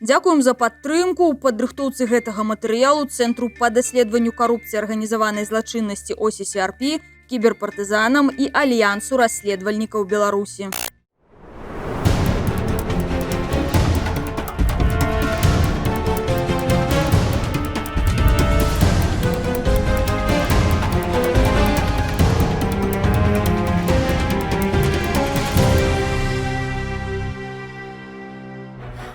Дзякуем за падтрымку ў падрыхтоўцы гэтага матэрыялу Цэнтру па даследаванню карупцыі, арганізаванай злачыннасці OCCRP, Кіберпартызанам і Альянсу расследавальнікаў Беларусі.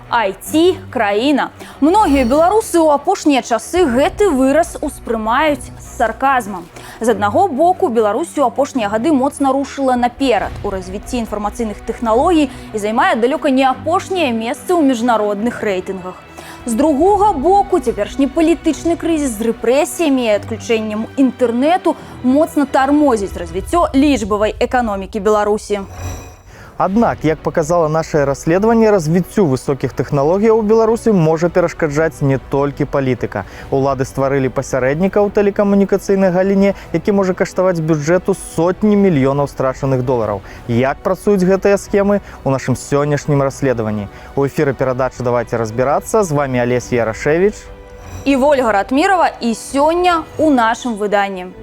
IT краіна. Многія беларусы ў апошнія часы гэты выраз успрымаюць з сарказмам. З аднаго боку, Беларусь у апошнія гады моцна рушыла наперад у развіцці інфармацыйных тэхналогій і займае далёка не апошняе месца ў міжнародных рэйтынгах. З другога боку, цяперашні палітычны крызіс з рэпрэсіямі і адключэннем інтэрнэту моцна тармозіць развіццё лічбавай эканомікі Беларусі. Аднак, як паказала нашае расследаванне, развіццю высокіх тэхналогіяў у Беларусі можа перашкаджаць не толькі палітыка. Улады стварылі пасярэдніка ў тэлекамунікацыйнай галіне, які можа каштаваць бюджэту сотні мільёнаў страчаных долараў. Як працуюць гэтыя схемы, у нашым сённяшнім расследаванні. У эфіры перадачы «Давайте разбираться», з вамі Алесь Ярашевич і Вольга Ратмірова, і сёння ў нашым выданні.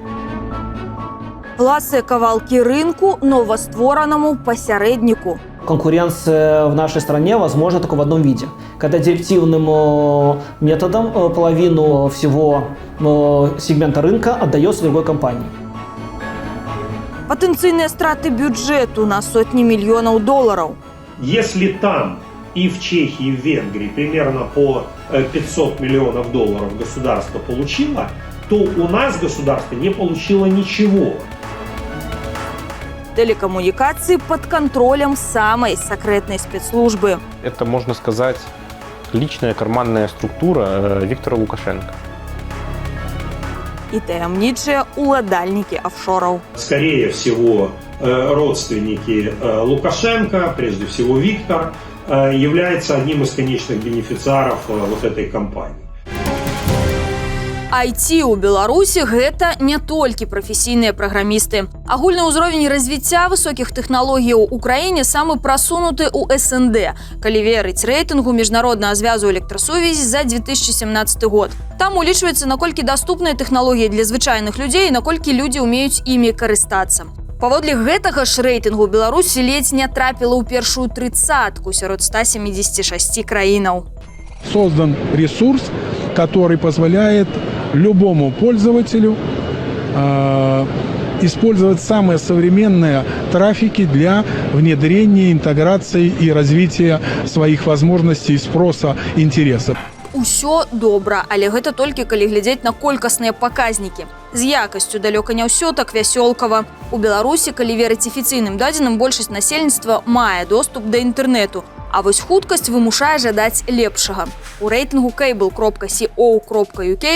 Ласыя кавалкі рынку новастворанаму пасярэдніку. Конкуренция в нашей стране возможна только в одном виде. Когда директивным методом половину всего сегмента рынка отдается другой компании. Патэнцыйныя страты бюджэту на сотні мільёнаў долараў. Если там и в Чехии, и в Венгрии примерно по 500 миллионов долларов государство получило, то у нас государство не получило ничего. Тэлекамунікацыі пад кантролем самай сакрэтнай спецслужбы. Это, можно сказать, личная карманная структура Виктора Лукашенко. І таямнічыя ўладальнікі офшораў. Скорее всего, родственники Лукашенко, прежде всего Виктор, является одним из конечных бенефициаров вот этой компании. IT ў Беларусі гэта не толькі прафесійныя праграмісты. Агульны ўзровень развіцця высокіх тэхналогіяў у краіне самы прасунуты ў СНД, калі верыць рэйтынгу Міжнароднага звязу электрасувязі за 2017 год. Там улічваецца, наколькі даступныя тэхналогіі для звычайных людзей і наколькі людзі ўмеюць імі карыстацца. Паводле гэтага ж рэйтынгу, Беларусь ледзь не трапіла ў першую трыццатку сярод 176 краінаў. Создан ресурс, который позволяет любому пользователю использовать самые современные трафики для внедрения, интеграции и развития своих возможностей, спроса, интересов. Усё добра, але гэта толькі калі глядзець на колькасныя паказнікі. З якасцю далёка не ўсё так вясёлкава. У Беларусі, калі верыць афіцыйным дадзеным, большасць насельніцтва мае доступ да інтэрнэту. А вось хуткасць вымушае жадаць лепшага. У рэйтынгу cable.co.uk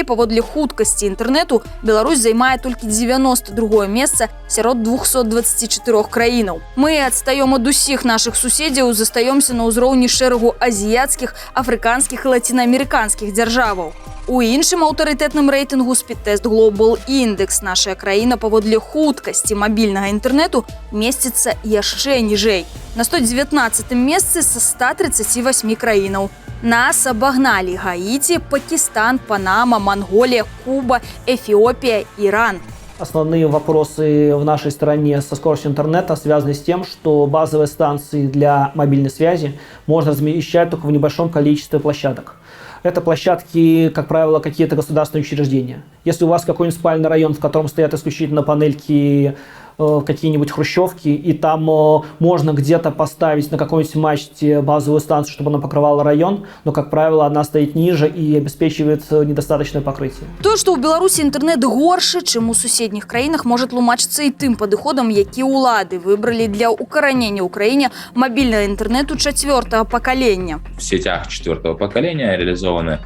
паводле хуткасці інтэрнэту Беларусь займае толькі 92 месца сярод 224 краінаў. Мы адстаём ад усіх нашых суседзяў, застаёмся на ўзроўні шэрагу азіяцкіх, афрыканскіх і лацінаамерыканскіх дзяржаваў. У іншым аўтарытэтным рэйтынгу Speedtest Global Index наша краіна паводле хуткасці мабільнага інтэрнэту месціцца яшчэ ніжэй. На 119 месцы са 138 краінаў. Нас абагналі Гаіці, Пакістан, Панама, Манголія, Куба, Эфіопія, Іран. Основные вопросы в нашей стране со скоростью интернета связаны с тем, что базовые станции для мобильной связи можно размещать только в небольшом количестве площадок. Это площадки, как правило, какие-то государственные учреждения. Если у вас какой-нибудь спальный район, в котором стоят исключительно панельки, какие-нибудь хрущевки, и там можно где-то поставить на какой-нибудь мачте базовую станцию, чтобы она покрывала район, но, как правило, она стоит ниже и обеспечивает недостаточное покрытие. Тое, што ў Беларусі інтэрнэт горшы, чым у суседніх краінах, можа тлумачыцца і тым падыходам, які ўлады выбралі для ўкаранення ў краіне мабільнага інтэрнэту чацвёртага пакалення. В сетях четвертого поколения реализованы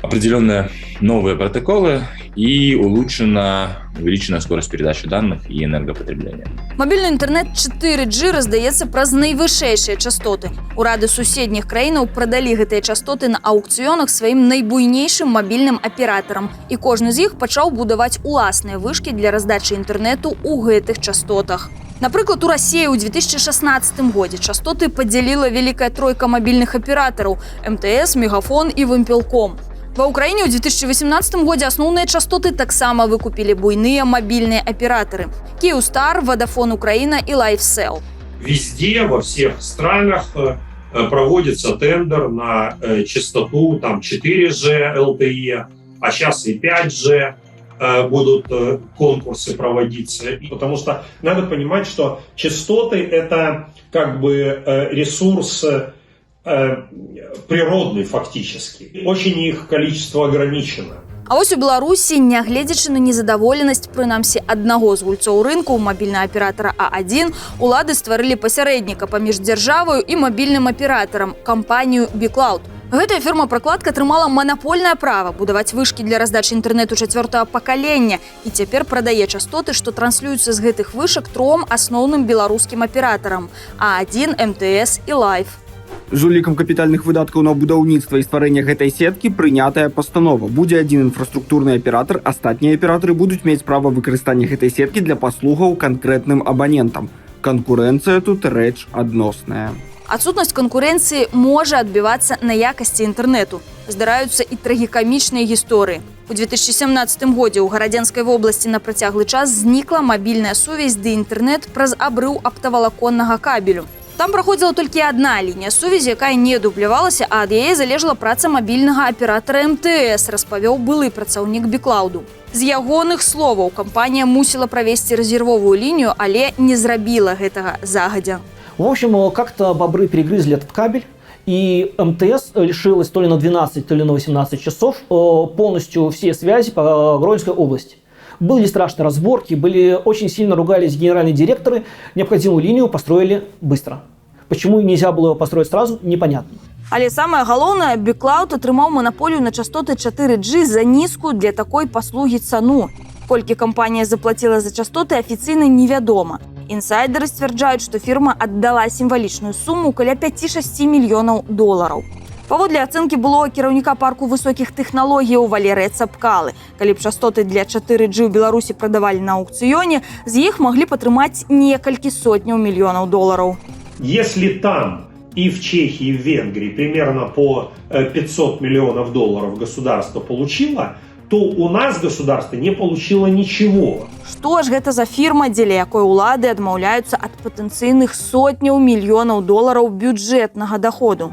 Определенные новые протоколы и улучшена, увеличена скорость передачи данных и энергопотребления. Мабільны інтэрнэт 4G раздаецца праз найвышэйшыя частоты. Урады суседніх краінаў прадалі гэтыя частоты на аўкцыёнах сваім найбуйнейшым мабільным аператарам. І кожны з іх пачаў будаваць уласныя вышкі для раздачы інтэрнэту ў гэтых частотах. Напрыклад, у Расіі ў 2016 годзе частоты падзяліла вялікая тройка мабільных аператараў: МТС, Мегафон і Вымпелком. Ва Ўкраіне ў 2018 годзе асноўныя частоты таксама выкупілі буйныя мабільныя аператары: Киевстар, Водафон Украина і LifeSell. Везде, во всех странах проводится тендер на частоту там 4G LTE, а сейчас и 5G будут конкурсы проводиться. Потому что надо понимать, что частоты — это как бы ресурс природный фактически. Очень их количество ограничено. А вось у Беларусі, нягледзячы на незадаволенасць прынамсі аднаго з гульцоў рынку, мабільнага аператара А1, улады стварылі пасярэдніка паміж дзяржаваю і мабільным аператарам, кампанію Bcloud. Гэтая фірма-пракладка атрымала манапольнае права будаваць вышкі для раздачы інтэрнэту чацвёртага пакалення і цяпер прадае частоты, што транслююцца з гэтых вышак, тром асноўным беларускім аператарам: А1, МТС і Лайф. З улікам капітальных выдаткаў на будаўніцтва і стварэнне гэтай сеткі прынятая пастанова. Будзе адзін інфраструктурны аператар, астатнія аператары будуць мець права выкарыстання гэтай сеткі для паслугаў канкрэтным абанентам. Канкурэнцыя тут рэч адносная. Адсутнасць канкурэнцыі можа адбівацца на якасці інтэрнэту. Здараюцца і трагікамічныя гісторыі. У 2017 годзе ў Гарадзенскай вобласці на працяглы час знікла мабільная сувязь ды інтэрнэт праз абрыў аптавалаконнага кабелю. Там праходзіла толькі адна лінія сувязі, якая не дублявалася, а ад яе залежала праца мабільнага аператара МТС, распавёў былы працаўнік Біклауду. З ягоных словаў, кампанія мусіла правесці рэзервовую лінію, але не зрабіла гэтага загадзя. В общем, как-то бобры перегрызли этот кабель, и МТС лишилась то ли на 12, то ли на 18 часов полностью все связи по Гродненской области. Были страшные разборки, были очень сильно ругались генеральные директоры, необходимую линию построили быстро. Почему нельзя было ее построить сразу, непонятно. Але самае галоўнае, Біклауд атрымаў манаполію на частоты 4G за нізкую для такой паслугі цану. Колькі кампанія заплаціла за частоты, афіцыйна невядома. Інсайдеры сцвярджаюць, што фірма аддала сімвалічную суму каля 5-6 мільёнаў долараў. Паводле ацэнкі былога кіраўніка парку высокіх тэхналогіяў Валерыя Цапкалы, калі б частоты для 4G ў Беларусі прадавалі на аўкцыёне, з іх маглі б атрымаць некалькі сотняў мільёнаў долараў. Если там и в Чехии, и в Венгрии примерно по 500 миллионов долларов государство получило, то у нас государство не получило ничего. Што ж гэта за фірма, дзеля якой улады адмаўляюцца ад патэнцыйных сотняў мільёнаў долараў бюджэтнага доходу?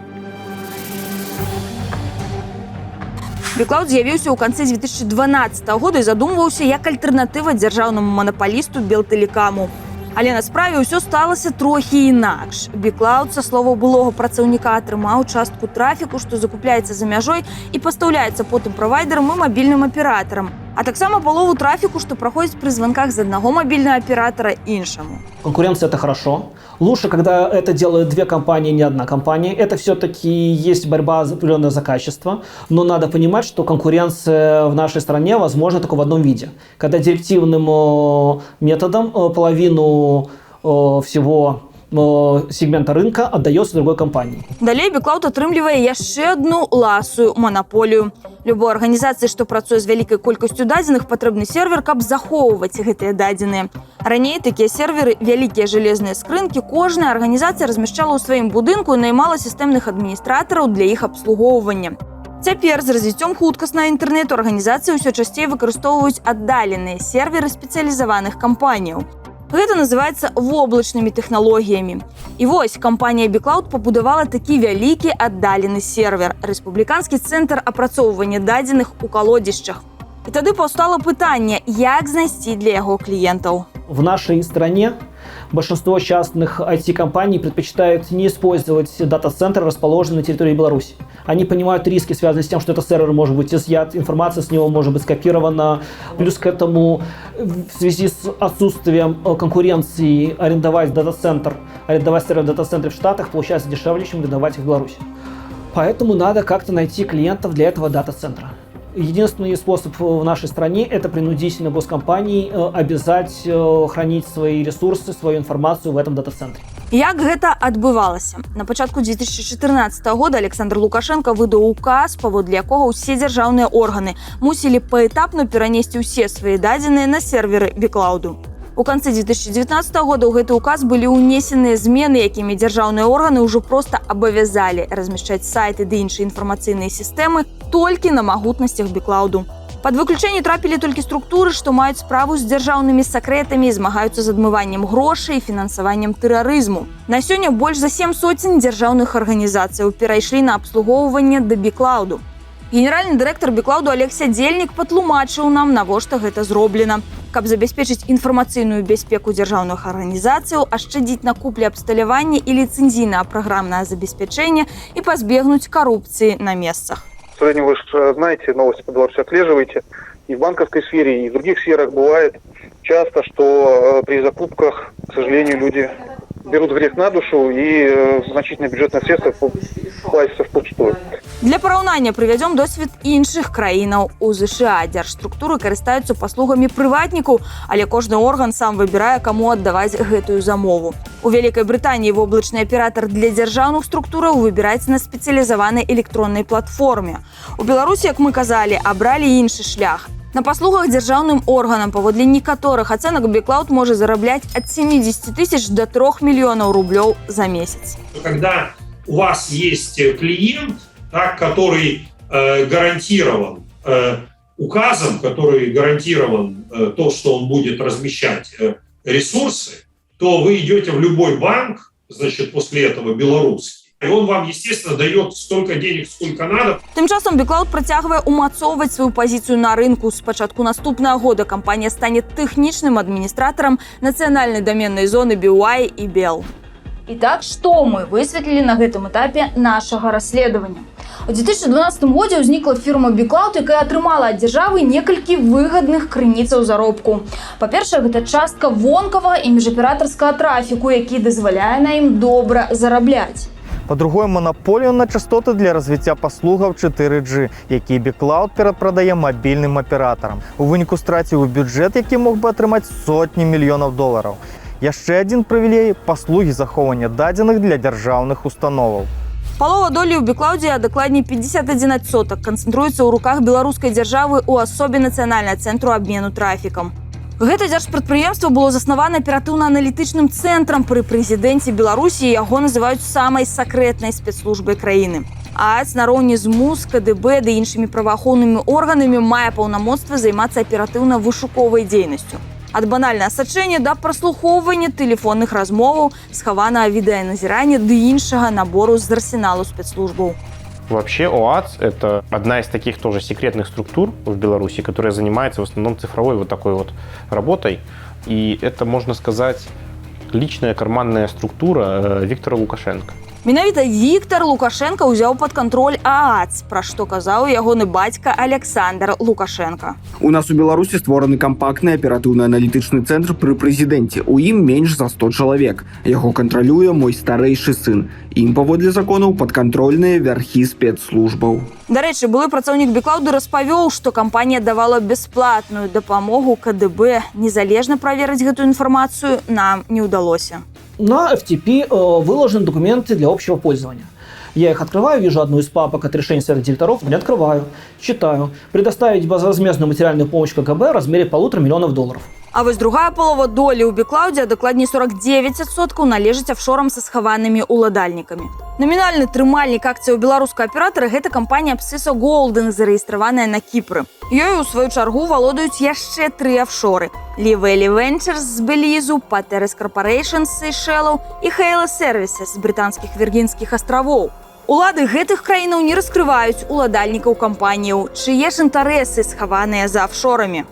Біклауд з'явіўся ў канцы 2012 года і задумваўся як альтэрнатыва дзяржаўнаму манапалісту Белтэлекаму. Але на справе ўсё сталася трохі інакш. Біклауд, са словаў былога працаўніка, атрымаў частку трафіку, што закупляецца за мяжой і пастаўляецца потым правайдерам і мабільным аператарам, а таксама палову трафіку, што праходзіць пры званках з аднаго мабільнага аператара іншаму. Конкуренция – это хорошо. Лучше, когда это делают две компании, не одна компания. Это все-таки есть борьба определенная за качество. Но надо понимать, что конкуренция в нашей стране возможна только в одном виде. Когда директивным методом половину всего сегмента рынка отдается другой компании. Далей Біклауд атрымлівае яшчэ адну ласую манаполію. Любой арганізацыі, што працуе з вялікай колькасцю дадзеных, патрэбны сервер, каб захоўваць гэтыя дадзеныя. Раней такія серверы, вялікія жалезныя скрынкі, кожная арганізацыя размяшчала ў сваім будынку і наймала сістэмных адміністратараў для іх абслугоўвання. Цяпер з развіццём хуткаснага інтэрнэту арганізацыі ўсё часцей выкарыстоўваюць аддаленыя серверы спецыялізаваных кампаніяў. Гэта называецца воблачнымі тэхналогіямі. І вось кампанія Bcloud пабудавала такі вялікі аддалены сервер, рэспубліканскі цэнтр апрацоўвання дадзеных у Калодзішчах. І тады паўстала пытанне, як знайсці для яго кліентаў. В нашей стране большинство частных IT-компаний предпочитают не использовать дата-центры, расположенные на территории Беларуси. Они понимают риски, связанные с тем, что этот сервер может быть изъят, информация с него может быть скопирована. Плюс к этому, в связи с отсутствием конкуренции, арендовать дата-центр, арендовать сервер в дата-центре в Штатах получается дешевле, чем арендовать их в Беларуси. Поэтому надо как-то найти клиентов для этого дата-центра. Единственный способ в нашей стране – это принудительно госкомпании обязать хранить свои ресурсы, свою информацию в этом дата-центре. Як гэта адбывалася? На пачатку 2014 года Аляксандр Лукашэнка выдаў указ, паводле якога ўсе дзяржаўныя органы мусілі паэтапна перанесці ўсе свае дадзеныя на серверы Беклауду. У канцы 2019 года ў гэты указ былі ўнесеныя змены, якімі дзяржаўныя органы ўжо проста абавязалі размяшчаць сайты ды іншыя інфармацыйныя сістэмы толькі на магутнасцях Беклауду. Пад выключэнне трапілі толькі структуры, што маюць справу з дзяржаўнымі сакрэтамі і змагаюцца з адмываннем грошай і фінансаваннем тэрарызму. На сёння больш за сем соцень дзяржаўных арганізацыяў перайшлі на абслугоўванне да Біклауду. Генеральны дырэктар Біклауду Алег Сядзельнік патлумачыў нам, навошта гэта зроблена. Каб забяспечыць інфармацыйную бяспеку дзяржаўных арганізацыяў, ашчадзіць на куплі абсталявання і ліцэнзійнага праграмнага забеспячэння і пазбегнуць карупцыі на месцах. К сожалению, вы же знаете, новости по Беларуси отслеживаете. И в банковской сфере, и в других сферах бывает часто, что при закупках, к сожалению, люди берут грех на душу и значительные бюджетные средства платятся впустую. Для параўнання прывядзём досвед іншых краінаў. У ЗША дзяржструктуры карыстаюцца паслугамі прыватнікаў, але кожны орган сам выбірае, каму аддаваць гэтую замову. У Вялікай Брытаніі воблачны аператар для дзяржаўных структураў выбіраецца на спецыялізаванай электроннай платформе. У Беларусі, як мы казалі, абралі іншы шлях. На паслугах дзяржаўным органам паводле некаторых ацэнак Беклауд можа зарабляць ад 70 тысяч до 3 мільёнаў рублёў за месяц. Когда у вас есть клиент, так, который гарантирован указом, который гарантирован то, что он будет размещать ресурсы, то вы идете в любой банк, значит, после этого белорусский, и он вам, естественно, дает столько денег, сколько надо. Тым часам Беклауд працягвае умацоўваць сваю пазіцыю на рынку. З пачатку наступнага года кампанія стане тэхнічным адміністратарам нацыянальнай даменнай зоны BY і Бел. Итак, што мы высветлілі на гэтым этапе нашага расследавання? У 2012 годзе ўзнікла фірма Bcloud, якая атрымала ад дзяржавы некалькі выгадных крыніцаў заробку. Па-першае, гэта частка вонкавага і міжаператарскага трафіку, які дазваляе на ім добра зарабляць. Па-другое, манаполію на частоты для развіцця паслугаў 4G, які Bcloud перапрадае мабільным аператарам. У выніку страціў бюджэт, які мог бы атрымаць сотні мільёнаў долараў. Яшчэ адзін прывілей — паслугі захоўвання дадзеных для дзяржаўных установаў. Палова долі ў Біклаўдзе, а дакладней 51%, канцэнтруецца ў руках беларускай дзяржавы ў асобе Нацыянальнага цэнтру абмену трафікам. Гэта дзяржпрадпрыемства было заснавана аператыўна-аналітычным цэнтрам пры прэзідэнце Беларусі, і яго называюць самай сакрэтнай спецслужбай краіны. ААЦ нароўні з МУС, КДБ ды іншымі праваахоўнымі органамі мае паўнамоцтва займацца аператыўна-вышуковай дзейнасцю. Ад банальнага сачэння да праслухоўвання тэлефонных размоваў, схаванага відэаназірання ды іншага набору з арсеналу спецслужбаў. Вообще ОАЦ – это одна из таких тоже секретных структур в Беларуси, которая занимается в основном цифровой вот такой вот работой. И это, можно сказать, личная карманная структура Виктора Лукашенко. Менавіта Віктар Лукашэнка ўзяў пад кантроль ААЦ, пра што казаў ягоны бацька Аляксандр Лукашэнка. У нас у Беларусі створаны кампактны аператыўна-аналітычны цэнтр пры прэзідэнце. У ім менш за 100 чалавек. Яго кантралюе мой старэйшы сын. Ім паводле законаў падкантрольныя вярхі спецслужбаў. Дарэчы, былы працаўнік Біклауду распавёў, што кампанія давала бясплатную дапамогу КДБ. Незалежна праверыць гэтую інфармацыю нам не ўдалося. На FTP выложены документы для общего пользования. Я их открываю, вижу одну из папок от решения совета директоров, не открываю, читаю. Предоставить безвозмездную материальную помощь КГБ в размере 1,5 миллиона долларов. А вось другая палова долі ў Біклаўдзе, а дакладней 49%, належыць афшорам са схаванымі ўладальнікамі. Намінальны трымальнік акцыяў беларускага аператара — гэта кампанія Абсцыса Голдынг, зарэгістраваная на Кіпры. Ёю, у сваю чаргу, валодаюць яшчэ тры афшоры: Ливели Ventures з Белізу, Патерес Corporation з Сейшэлаў і Хейла Services з Брытанскіх Віргінскіх астравоў. Улады гэтых краінаў не раскрываюць уладальнікаў кампаніяў, чые ж інтарэсы схаваныя за афшорамі.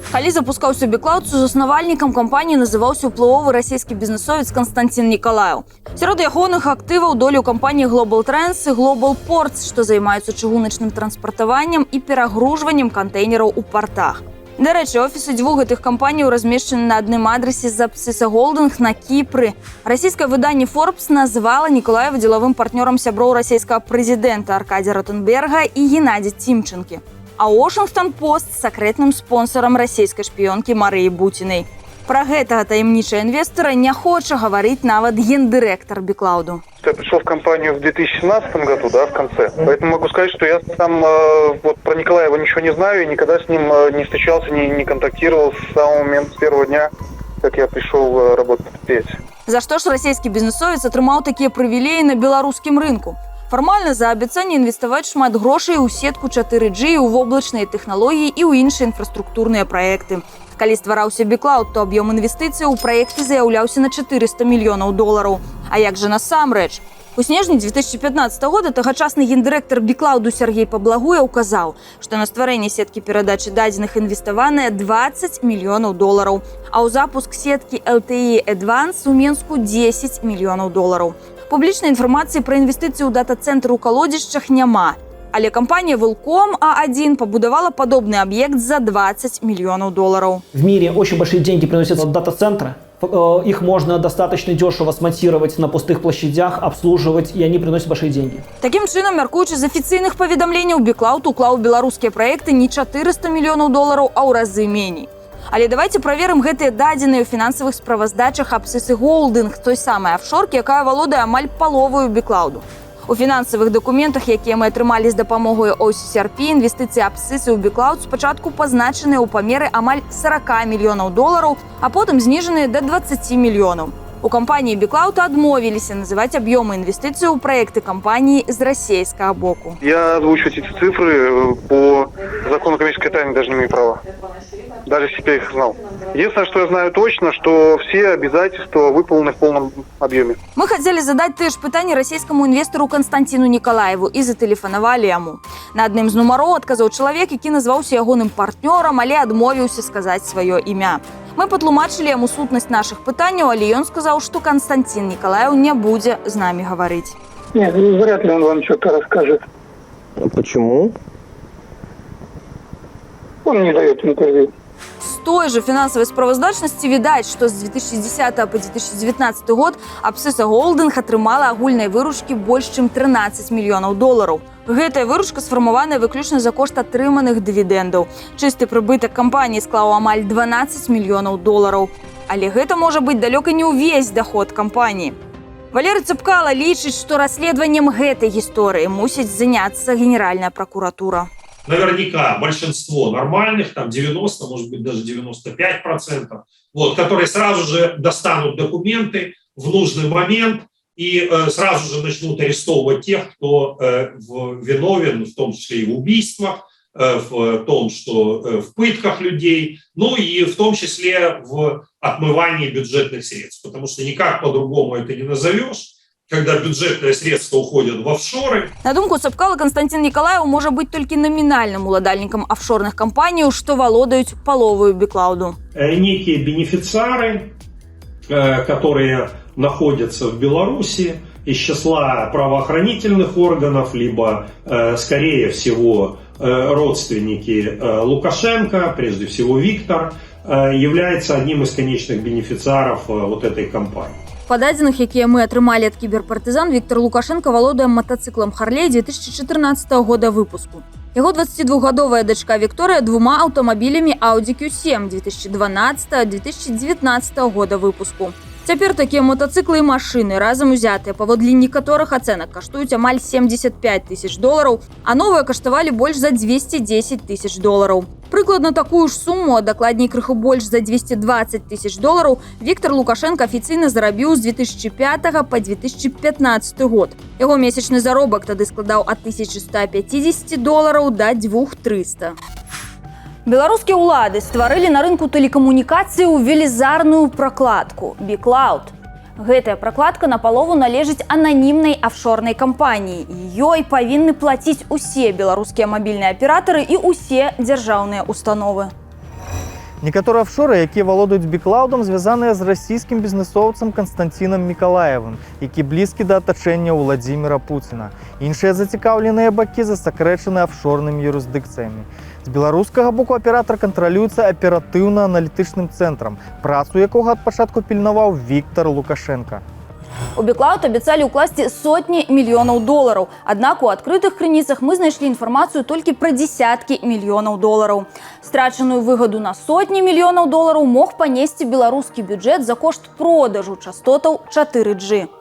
Калі запускаўся Біклауд, сузаснавальнікам кампаніі называўся ўплывовы расійскі бізнесовец Канстанцін Нікалаеў. Сярод ягоных актываў долю кампаніі Global Trans і Global Ports, што займаюцца чыгуначным транспартаваннем і перагружваннем кантэйнераў у партах. Дарэчы, офісы дзвюх гэтых кампаніяў размешчаны на адным адрасе з Абсцыса Голдынг на Кіпры. Расійскае выданне Forbes назвала Ніколаева дзелавым партнёрам сяброў расійскага прэзідэнта Аркадзя Ротенберга і Геннадзя Тімчанкі. А Washington Post сакрэтным спонсорам расійскай шпіёнкі Марыі Бутінай. Пра гэтага таямнічага інвестара не хоча гаварыць нават гендырэктар Біклауду. Я пришел в компанию в 2017 году, да, в конце. Поэтому могу сказать, что я сам вот про Николаева ничего не знаю и никогда с ним не встречался, не контактировал с самого момента, с первого дня, как я пришел работать в предприятие. За што ж расійскі бізнесовец атрымаў такія прывілеі на беларускім рынку? Фармальна за абяцанне інвеставаць шмат грошай у сетку 4G, у воблачныя тэхналогіі і ў іншыя інфраструктурныя праекты. Калі ствараўся Біклауд, то аб'ём інвестыцый у праекты заяўляўся на 400 мільёнаў долараў. А як жа насамрэч? У снежні 2015 года тагачасны гендырэктар Біклауду Сяргей Паблагуя указаў, што на стварэнне сеткі перадачы дадзеных інвеставаныя 20 мільёнаў долараў, а ў запуск сеткі LTE Advanced у Менску 10 мільёнаў долараў. Публічнай інфармацыі пра інвестыцыі ў дата-цэнтр у Калодзішчах няма. Але кампанія Велком А1 пабудавала падобны аб'ект за 20 мільёнаў долараў. В мире очень большие деньги приносят дата-центры. Их можно достаточно дешево смонтировать на пустых площадях, обслуживать, и они приносят большие деньги. Такім чынам, мяркуючы з афіцыйных паведамленняў, Біклауд уклаў у беларускія праекты не 400 мільёнаў долараў, а ў разы меней. Але давайте праверым гэтыя дадзеныя ў фінансавых справаздачах Абсцысы Голдынг, той самай афшоркі, якая валодае амаль паловаю Біклауду. У фінансавых дакументах, якія мы атрымалі з дапамогай OCCRP, інвестыцыі Абсцысы ў Біклауд спачатку пазначаныя ў памеры амаль 40 мільёнаў долараў, а потым зніжаныя да 20 мільёнаў. У кампаніі Біклауд адмовіліся называць аб'ёмы інвестыцый у праекты кампаніі з расійскага боку. Я озвучивать эти цифры по закону коммерческой тайны даже не имею права. Даже если бы я их знал. Единственное, что я знаю точно, что все обязательства выполнены в полном объеме. Мы хацелі задаць тыя ж пытанні расійскаму інвестару Канстанціну Нікалаеву і затэлефанавалі яму. На адным з нумароў адказаў чалавек, які назваўся ягоным партнёрам, але адмовіўся сказаць сваё імя. Мы патлумачылі яму сутнасць нашых пытанняў, але ён сказаў, што Канстанцін Нікалаеў не будзе з намі гаварыць. Нет, ну, вряд ли он вам что-то расскажет. Почему? Он не дает интервью. З той жа фінансавай справаздачнасці відаць, што з 2010 по 2019 год Абсцыса Голдынг атрымала агульнай выручкі больш чым 13 мільёнаў долараў. Гэтая выручка сфармаваная выключна за кошт атрыманых дывідэндаў. Чысты прыбытак кампаніі склаў амаль 12 мільёнаў долараў. Але гэта можа быць далёка не ўвесь даход кампаніі. Валерый Цапкала лічыць, што расследаваннем гэтай гісторыі мусіць заняцца генеральная пракуратура. Наверняка большинство нормальных, там 90, может быть, даже 95%, вот, которые сразу же достанут документы в нужный момент и сразу же начнут арестовывать тех, кто виновен, в том числе и в убийствах, в том, что в пытках людей, ну и в том числе в отмывании бюджетных средств, потому что никак по-другому это не назовешь, когда бюджетные средства уходят в офшоры. На думку Цапкала, Канстанцін Нікалаеў можа быць толькі намінальным уладальнікам афшорных кампаній, што валодаюць паловаю Біклауду. Некие бенефициары, которые находятся в Беларуси, из числа правоохранительных органов, либо, скорее всего, родственники Лукашенко, прежде всего Виктор, является одним из конечных бенефициаров вот этой компании. Па дадзеных, якія мы атрымалі ад Кіберпартызан, Віктар Лукашэнка валодае матацыклам Харлей 2014 года выпуску. Яго 22гадовая дачка Вікторыя двума аўтамабілямі Audi Q7 2012-2019 года выпуску. Цяпер такія мотацыклы і машыны разам узятыя паводле некаторых ацэнак каштуюць амаль 75 тысяч долараў, а новыя каштавалі больш за 210 тысяч долараў. Прыкладна такую ж суму, а дакладней, крыху больш за 220 тысяч долараў, Віктар Лукашэнка афіцыйна зарабіў з 2005 по 2015 год. Яго месячны заробак тады складаў ад 1150 долараў да 2300. Беларускія ўлады стварылі на рынку тэлекамунікацыяў велізарную пракладку Біклауд. Гэтая пракладка на палову належыць ананімнай афшорнай кампаніі. Ёй павінны плаціць усе беларускія мабільныя аператары і усе дзяржаўныя установы. Некаторыя афшоры, якія валодаюць Біклаудам, звязаныя з расійскім бізнесоўцам Канстанцінам Мікалаевым, які блізкі да атачэння Уладзіміра Пуціна. Іншыя зацікаўленыя бакі засакрэчаны афшорнымі юрысдыкцыямі. З беларускага боку аператар кантралюецца аператыўна-аналітычным цэнтрам, працу якога ад пачатку пільнаваў Віктар Лукашэнка. У Беклауд абяцалі ўкласці сотні мільёнаў долараў. Аднак у адкрытых крыніцах мы знайшлі інфармацыю толькі пра дзесяткі мільёнаў долараў. Страчаную выгаду на сотні мільёнаў долараў мог панесці беларускі бюджэт за кошт продажу частотаў 4G.